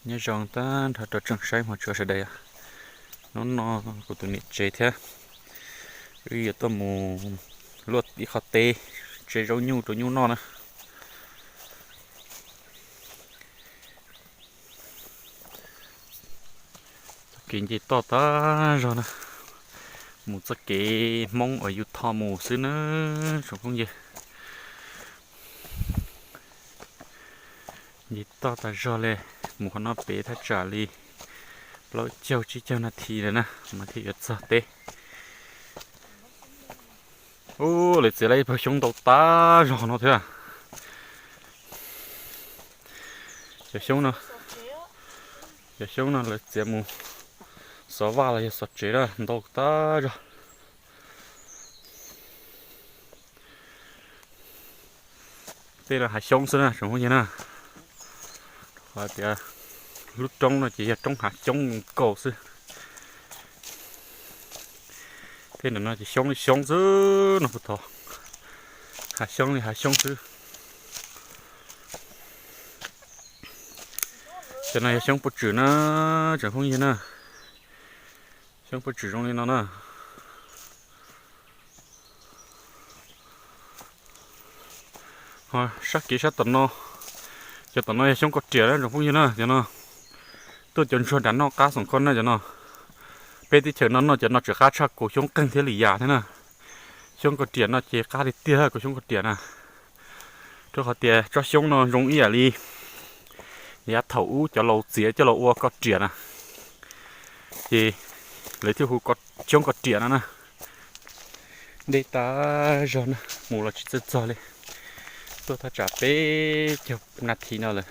Nyob zoo tag nrho rau tsoom saib hmov tshua sawv daws. Hnub no kuv tus niam tsev thiab wb yuav tuaj mus luaj ib qho teb tsev zaub nyuj rau nyuj noj na. Txoj kev nce toj tag zog na, mus txoj kev Hmoob uas yus tho mus xwb na tsoom phooj ywg. Nce toj tag zog li, mus qhov no pem thaj tsam li plaub caug tsib caug nas this lawm na mas thiaj yuav txog teb. Ub, lawv txiav lawm ib pawg xyoob ntau tag zog no thiab. Cov xyoob no, cov xyoob no lawv txiav mus xov vaj los yog xov tsev na, ntau tag zog. Tej no hav xyoob xwb na tsoom phooj ywg na. Qhov tias lub roob no ces yog roob hav xyoob nkaus xwb. Tej ntawm no ces xyoob li xyoob xwb no puag tod, hav xyoob li hav xyoob xwb. Cov no yog xyoob puag tswm na tsoom phooj ywg na. Xyoob puag tswm zoo li no na. Ho sab kev sab tom no, cov tom no yog xyoob koj riam na tsoom phooj ywg na. Cov no tuaj cov ntsuag nram noj qab xoom koj na cov no. Peb teb chaws no noj cov no tseem qab tshaj kaus xyoob qeeg thiab li yam thiab na. Xyoob koj riam no ces qab tiag tiag kaus xyoob koj riam na. Rau qhov tias tsob xyoob no zoo ib yam li yav thaum ub cov laus txiav coj los ua koj riam na, ces lawv thiaj hu xyoob koj riam no na. Deb tag zog na, mus los tsis txawj txog li, tuaj thaj tsam peb caug nas this no lawm.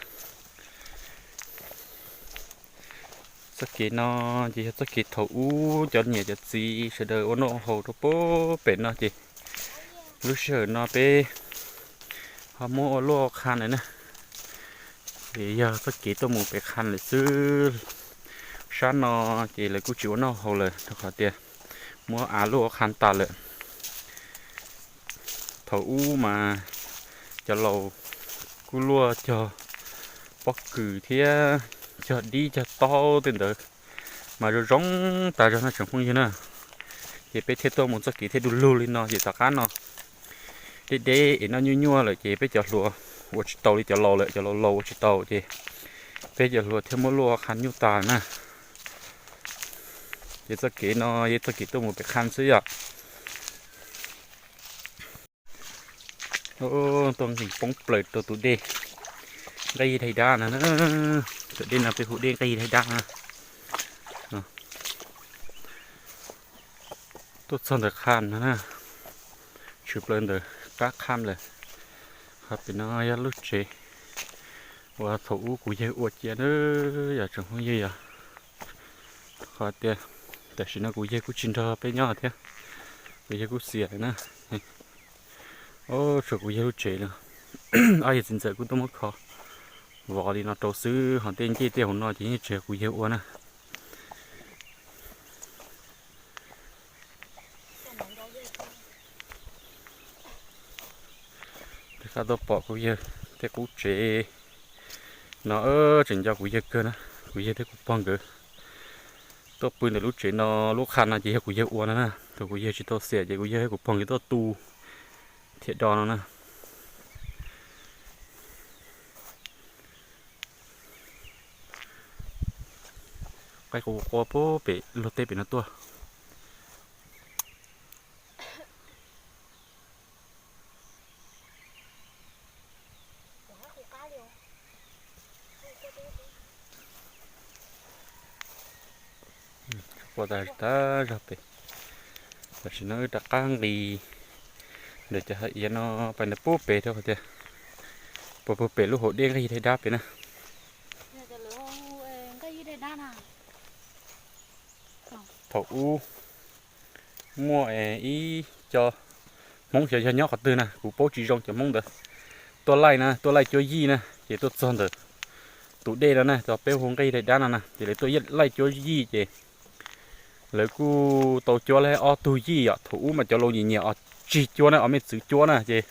Txoj kev no ces yog txoj kev thaum ub cov niam cov txiv sawv daws ua noj haus rau puag pem no ces lub sij hawm no peb ho muab ua luaj qha lawm na. Ces yog txoj kev tuaj mus pem qha lawm xwb. Sab no ces lawv kuj tsis ua noj haus lawm rau qhov tias muab av luaj ua qha tas lawm. Thaum ub mas cov laus kuj luaj cog pob kws thiab cog dib cog taub tej ntawd mas zoo zoo tas zog no tsoom phooj ywg na. Ces peb thiaj tuaj mus txoj kev thiaj du lug li no ces tom qab no deb deb es noj nyuaj nyuaj lawm ces peb cov hluas ua tsis tau li cov laus lawm, cov laus laus ua tsis tau ces peb cov hluas thiaj muab luaj qha nyuj tas na. Ces txoj kev no yog txoj kev tuaj mus pem qha xwb yom. Tuaj nqis poob plaws rau tus dej Nqaij Yig Daig Dab no na. Tus dej no peb hu dej Nqaij Yig Daig Dab na. Tuaj txog ntawm qha no na, tshwm plaws ntawm qab qha lawm. Qhov pem no yog lub tsev uas thaum ub kuv yawg ua cia na, yog tsoom phooj ywg yog. Qhov tias tam sim no kuv yawg kuj tsis nrog peb nyob thiab, kuv yawg kuj xiam lawm na. Tshuav kuv yawg lub tsev no, ob yawg txiv ntxawm kuj tuaj muab kho vov li no rau xwb, ho tej ncej tej hauv no ces yeej tsis yog kuv yawg ua na. Rov qab tuaj pom kuv yawg tej qub tsev no, tseem nco kuv yawg kawg na. Kuv yawg thiab kuv pog nkawd tuaj pw ntawm lub tsev no, lub qha no ces yog kuv yawg ua no na. Thaum kuv yawg tsis tau xiam ces kuv yawg thiab kuv pog nkawd tuaj tu thiab do no na. Qaib qua qua puag pem luag teb pem no tuaj. Qua tas tas zog pem. Tam sim no wb rov qab nqis ntawm cov hav iav no pais ntawm puag pem rau qhov tias puag puag pem lub hauv dej Nqaij Yig Daig Dab pem na. Thaum ub muaj ib co Hmoob xyov yog nyob qhov twg na, kuv paub tsis zoo cov Hmoob ntawd, tuaj laij na, tuaj laij cuab yij na, ces tuaj txog ntawm tus dej no na, cov peb hu Nqaij Yig Daig Dab no na, ces lawv tuaj laij cuab yij ces lawv kuj tau cuab lawm ob tug yij yom. Thaum ub mas cov laus nyiam nyiam os, tsig cuab na, os mej txwv cuab na, ces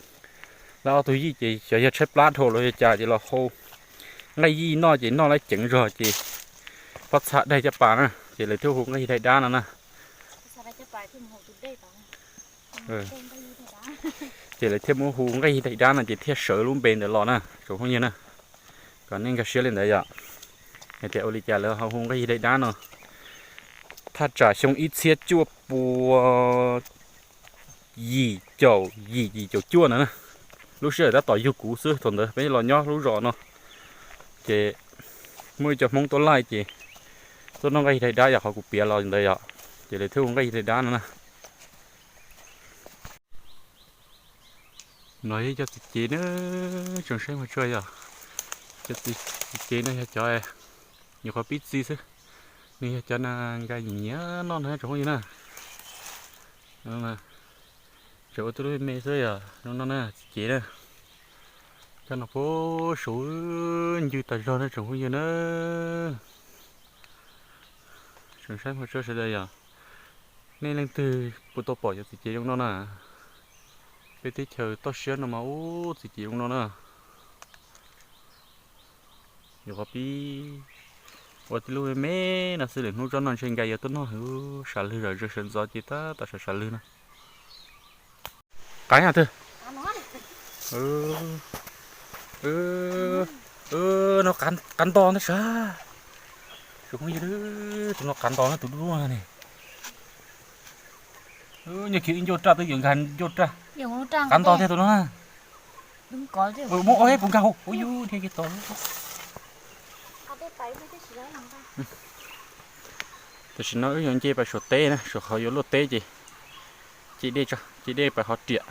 lawv ob tug yij ces xyov yog tshaib plab dhau los yog cas ces los hau Nqaij yij noj ces noj lawv ceev zog ces pob txha daig caj pas na, ces lawv thiaj hu nqaij yij daig dab no na. Ces lawv thiaj muab hu nqaij yij daig dab no ces thiaj sawv lub npe ntawd los na tsoom phooj ywg na. Kom nej nkag siab li ntawd yom. Hais tias ua li cas lawv ho hu nqaij yij daig dab no. Thaj tsam xyoo ib txhiab cuaj pua yim caum yim yim caum cuaj ntawd na. Lub sij hawm tab tom yug kuv xwb, thaum ntawd peb los nyob lub zos no ces muaj ib co Hmoob tuaj laij ces tuaj noj nqaij yij daig dab yom, qhov kuv piav los ntawd yom, ces lawv thiaj hu nqaij yij daig dab no na. No yog cov txiv cev na, tsoom saib mus tsuag yom. Cov txiv cev no yog cov nyuam qhuav pib txi xwb, nws yog cov na nkaj nyiam nyiam noj no tsoom phooj ywg na. Tseem ua tib lub me me xwb yom, zoo no na txiv cev na. Cov no puag saud ncw tas zog na tsoom phooj ywg na. Tsoom saib mus tsuag sawv daws yom, nej leej twg puas tau pom cov txiv cev zoo no na? Peb teb chaws toj siab no mas ub txiv cev zoo no na. Yuav qhov pib ua tib lub me me no xwb, lwm hnub tsob no ntshe nkais yuav tuaj noj hauv sam lwg zom zaws sawv ntxov ces tab tom sam sam lwg no. Qaib no twg? No qav nto ntag sav. Tus no qav nto na, tus dub dub no ne. Nyuag kiag ib ncauj raj twb yuav nkag ncauj raj. Qav nto thiab tus no na. Muab ob puas nkag hauv ua yus dhia kiag tod. Tam sim no wb yuav nce pais saum teb na, saum qhov yuav luaj teb ces ci dej tso, ci dej pais qhov riam.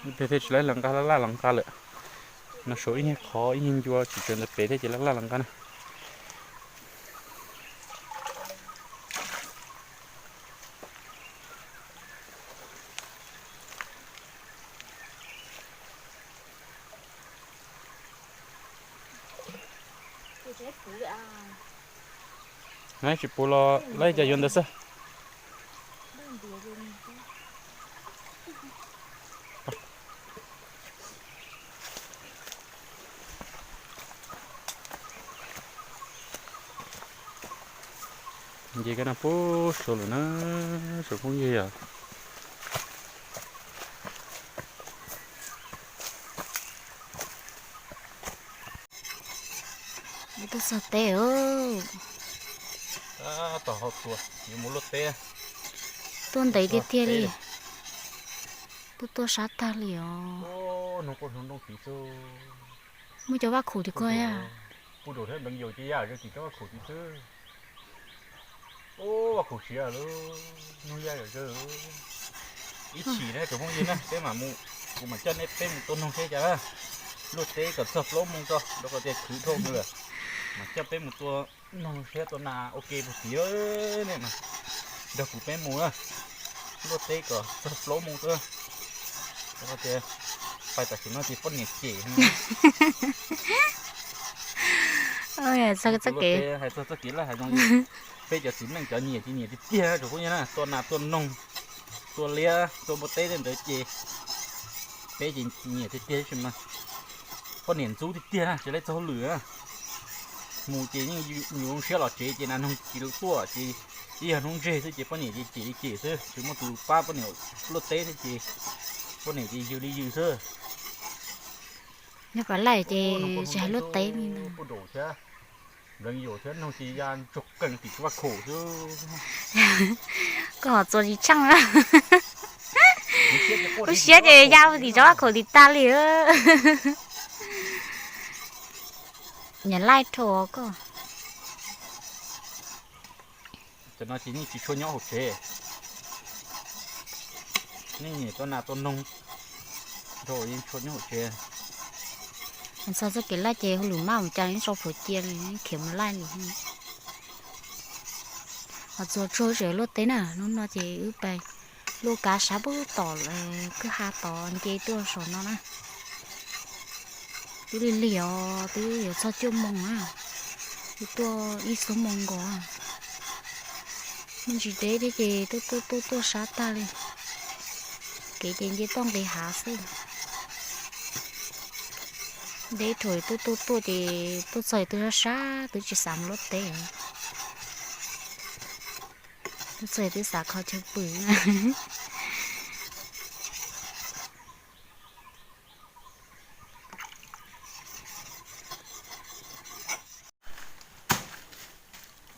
Ib pliag thiaj tsis laj los nqa, laj laj los nqa lawm. No saum ib nyuag qhov ib nyuag ncua tsis tsaws ntawd pem thiab ces laj laj los nqa na. Tsis pub los lawv cas yuav ntawd xwb. Nce kab no puag saud lawm na, tsoom phooj ywg yom. Tuaj txog teb. Tab tom haus tsuas yuav mus luaj teb. Tuaj ntev tiag tiag li. Tuaj tuaj sab tag li os. Muaj cov vaj khaum tim ko thiab. Pub rau thiab npeev yaus ces yaj zawg tim cov vaj khaum tim xwb. Vaj khaum siav lub noog yaj zawm zawg. Ib chim na tsoom phooj ywg na, peb mam mus, kuv mam coj nej peb mus tua noog seb cas na. Luaj teb kom txog plaub moos tso, rau qhov tias khwv dhau lawm. Mam coj peb mus tua noog seb tua nas ua ke puag tim na. Nrog kuv peb mus na. Luaj teb kom txog plaub moos tso. Rau qhov tias pais tam sim no ces poj niam cem. Hais txog txoj kev laj hav zoov, peb cov txiv neej cov nyiam ces nyiam tiag tiag tsoom phooj ywg na, tua nas tua noog, tua liab tua npua teb tej ntawd ces peb ces nyiam tiag tiag tab sis mas poj niam ntxub tiag tiag na, tsis laj txog hauj lwm na. Mus ces yeej yus zoo siab los tsev ces nas noog tsis tuaj ces ib yog hnub ntseg xwb ces poj niam ces cem li cem xwb, tsis muaj tus pab poj niam luaj teb thiab ces poj niam ces yws li yws xwb. Nyob kom laj ces tsis hais luaj teb li ntag. Npleev yaus thiab noog ces ya ntsoog qees tim vaj khaum xwb. Koj ho txua tsis tsheej na. Lub siab ces ya tim tsob vaj khaum tim tag li. Nyiam laij rau koj. Cov no ces yeej tsis tshua nyob hauv tsev. Nej nyiam tua nas tua noog rau yeej tshua nyob hauv tsev. Txog txoj kev laij ces hauj lwm maj mus cas yeej tso plhuav cia li, khiav mus laij li. Ho txuas tsuag tseem luaj teb na, hnub no ces wb pais luaj kav sab pub tom kwj ha tod nce tuaj saum no na. Twb lig lig os, twb yuav txog cuaj moos na. Twb tuaj ib xuab moos nkaus. Me ntsis deb thiab ces tuaj tuaj tuaj tuaj sab tag li. Kev ces nce toj nqis hav xwb. Deb rhuav twb tuaj tuaj ces tuaj txog twb sab sab twb tsis xav mus luaj teb. Tuaj txog twb xav kho chaw pw.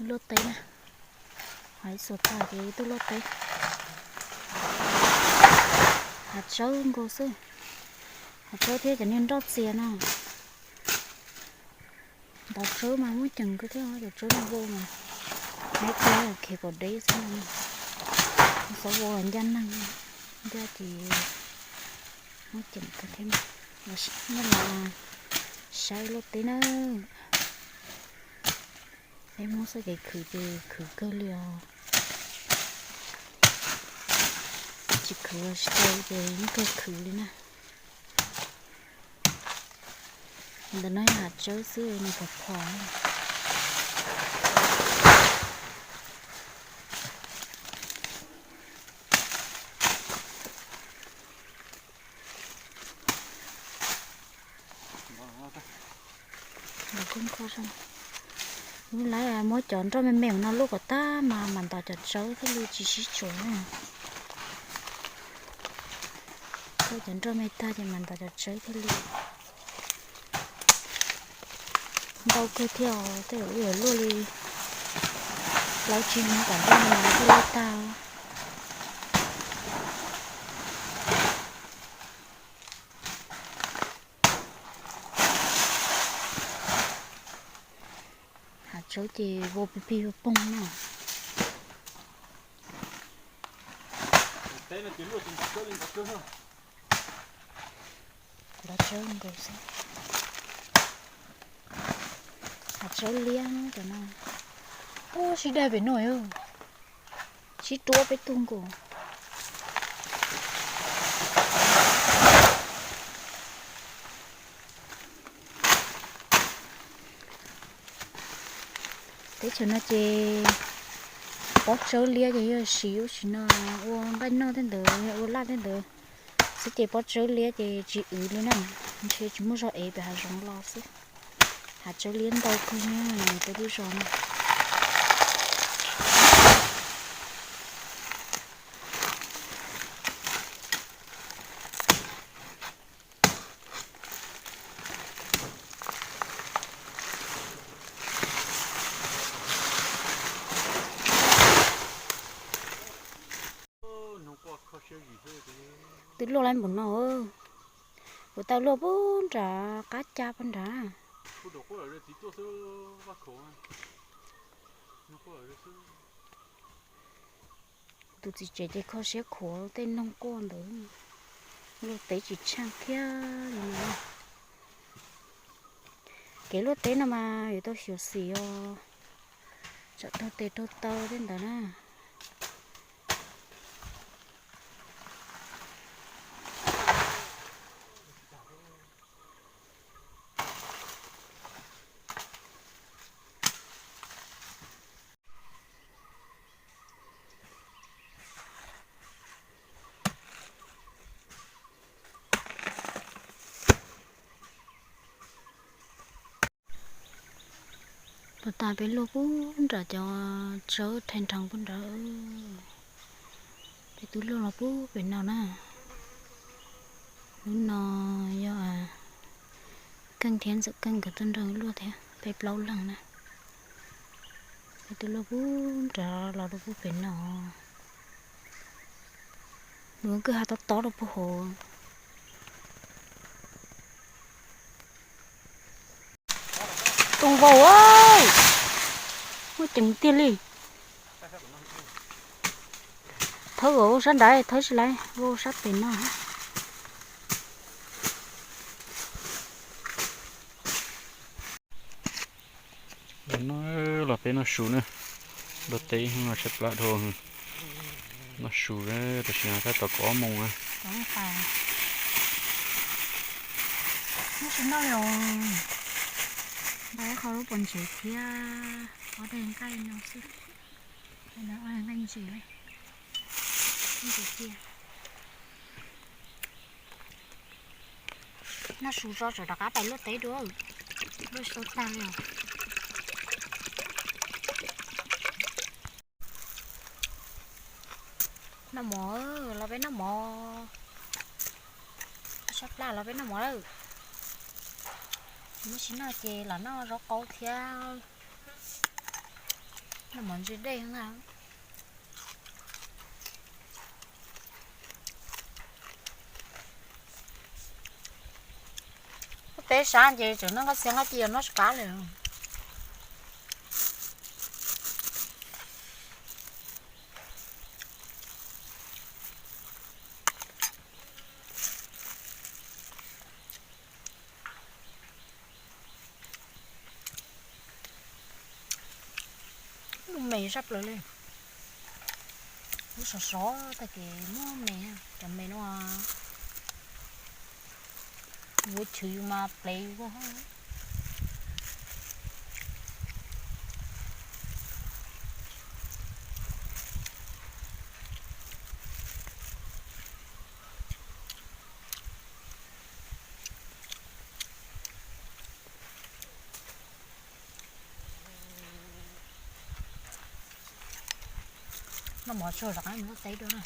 Luaj teb na, hais xuas tag ces tuaj luaj teb. Hav tsawb nkaus xwb, hav tsawb thiab cov niag nroj txias no. Ntov tsawb mas muaj ceem kawg thiab, cov tsawb no vau mas, neb thiab khiav kom deb xwb no. Xob vau los ncaj neeg, ncaj ces muaj ceem kawg thiab. Los saib luaj teb na. Peb Hmoob txoj kev khwv ces khwv kawg li os. Tsis khwv los tsis tau ces yeej kawg khwv li na. Ntawm no yog hav tsawb xwb nws phom phom. Lub lab muab cov nroj me me no luaj kom tag mas mam ntov cov tsawb thiaj li tsis sib tsuas na. Luaj cov nroj me tag ces mam ntov cov tsawb thiaj li. Ntau kawg thiab os, tej zaum wb yuav luaj li plaub tsib hnub tom ntej no thiaj luaj tag. Hav tsawb ces vau pig pig poog na. Ntov tsawb nkaus xwb. Hav tsawb liab cov no. Ub, sib daig pem no, sib ruab peb tug nkaus. Teb chaws no ces pob tsawb liab ces yog siv ub sim no ua nqaij noj tej ntawd, ua laj tej ntawd xwb ces pob tsawb liab ces tsis wv li na, ntshe tsis muaj zog ev pem hav zoov los xwb. Hav tsawb liab ntau kawg na, peb lub zos no. Twb luaj lawm npaum no, kuv tau luaj puag nram qab ca puag nrad. Tus txiv tsev ces kho siab khuav tej noog quaj ntawd, luaj teb tsis tsheej thiab li no. Kev luaj teb no mas yuav tau xyuam xim os, tsam raug tes raug taw tej ntawd na. Puag ta peb luaj puag nram cov tsawb rhais nrheev puag nrad. Peb twb luaj los puag pem no na. Lub no yog Keej thiab Ntxawm Keej nkawd tuaj nrog luaj thiab, peb plaub leeg na. Peb twb luaj puag nrad los rau puag pem no. Nws kwj ha tob tob rau puag hauv. Toog vau, muaj ceem tiag li. Thawb vau sab nrad, thawb tsis laiv, vau sab pem no. Los peb noj su na, luaj teb no tshaib plab dhau. Noj su, tam sim no tab tom kaum ob moos na. Noj su noj li os. Nqa ib qho lub pob ntseg thiab ob daig nqaij no xwb. Ob daig nqaij ntses, ntses cia. Noj su tso tseem rov qab pais luaj teb dua. Luaj su tag li. Noj mov, los peb noj mov. Sab plaj los peb noj mov lawm. Muab tsis noj ces lam noj zaub qaub thiab. Noj mov ntse dej na. Peb sab ces tseem noj nqaij txias nqaij ci noj tsis qab li. Muaj me sab plaws li. Lub sov sov tag ces muaj me, cov me no yuav chwv yus mas plev yus. Noj mov tsuag rov qab mus luaj teb dua na.